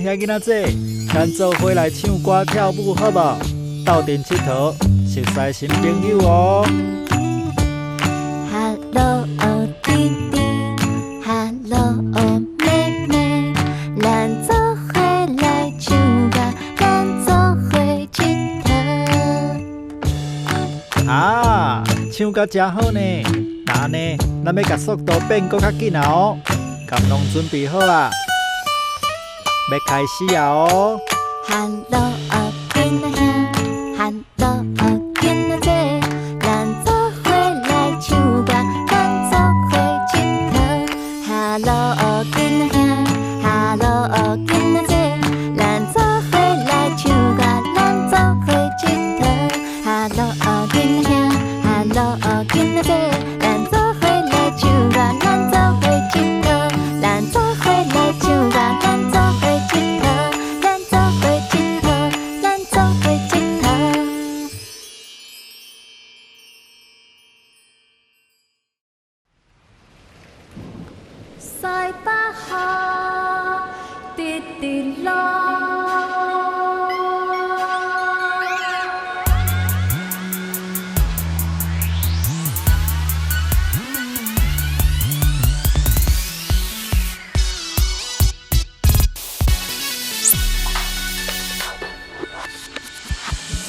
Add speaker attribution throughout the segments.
Speaker 1: 仔兄囡仔姐，咱做伙來唱歌跳舞好無？鬥陣𨑨迌，熟似新朋友哦。
Speaker 2: 哈囉弟弟，哈囉妹妹，咱做伙來唱歌，咱做伙𨑨迌。
Speaker 1: 啊，唱甲誠好呢！那按呢，咱欲共速度變閣較緊啊哦！敢攏準備好啊？欲開始啊哦！
Speaker 2: 哈囉囡仔兄，哈囉囡仔姐，咱做伙來唱歌，咱做伙𨑨迌。哈囉囡仔兄，哈囉囡仔姐，咱做伙來唱歌，咱做伙𨑨迌。哈囉囡仔兄，哈囉囡仔姐，咱做伙來唱歌，咱做伙𨑨迌。咱做伙來唱歌，咱做伙𨑨迌，咱做伙𨑨迌，咱做伙𨑨迌。西北雨，直直落。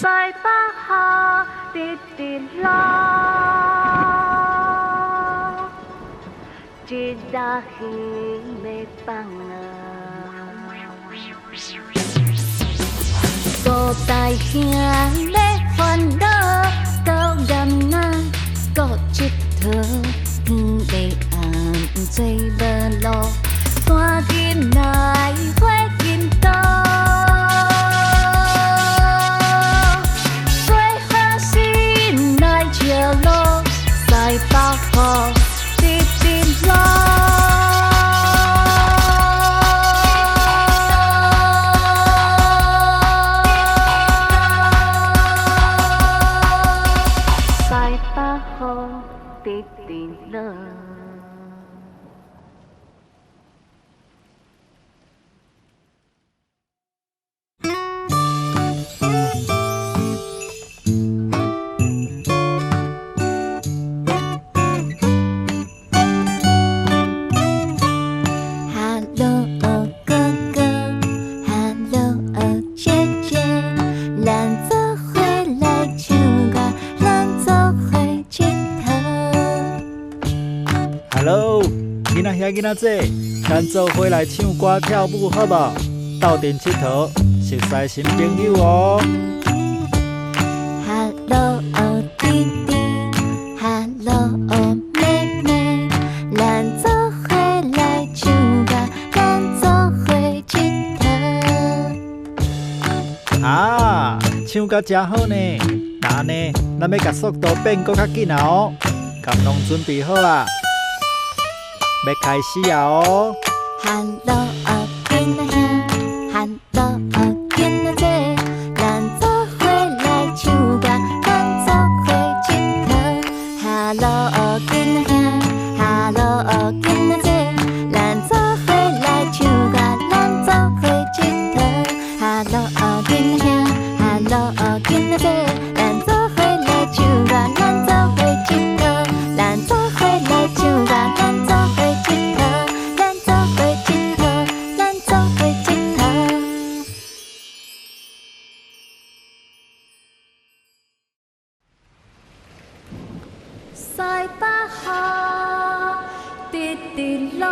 Speaker 2: 西北雨，直直落，一大鱼欲放啊。顾大兄咧烦恼，到暗仔阁𨑨迌，天欲暗做无路，赶紧来火金刀。水花心内笑路，西北雨直直落。西北雨直直落。哈囉哥哥，哈囉姐姐，咱做伙來唱歌，咱做伙𨑨迌。
Speaker 1: 哈囉，囡仔兄囡仔姐，咱做伙來唱歌跳舞好無？鬥陣𨑨迌，熟似新朋友哦。
Speaker 2: 哈囉弟弟，哈囉妹妹，咱做伙來唱歌，咱做伙𨑨迌。
Speaker 1: 啊，唱甲誠好呢！那按呢，咱欲共速度變閣較緊啊哦！敢攏準備好啊？欲開始啊哦！
Speaker 2: 哈囉囡仔兄，哈囉囡仔姐，咱做伙來唱歌，咱做伙𨑨迌。哈囉囡仔兄，哈囉囡仔姐，咱做伙來唱歌，咱做伙𨑨迌。哈囉囡仔兄，哈囉囡仔姐，咱做伙來唱歌，咱做伙𨑨迌。咱做伙來唱歌，咱做伙𨑨迌，咱做伙𨑨迌，咱做伙𨑨迌。西北雨，直直落。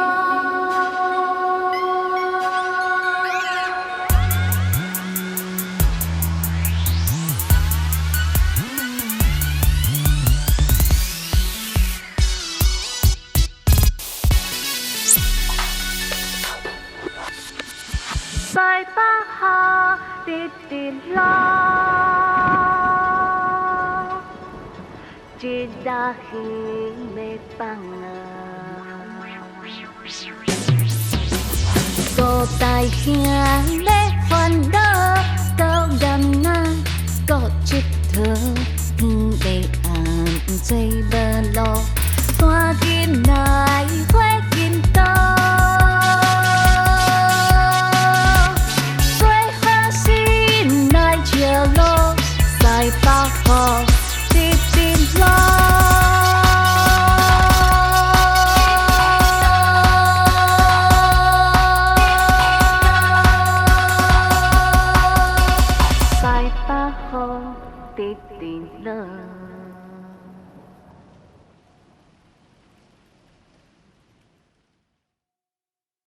Speaker 2: 西北雨，直直落，一大鱼欲放啊。顾大兄咧烦恼，到暗仔阁𨑨迌，天欲暗做无路，赶紧来火金刀。直直落。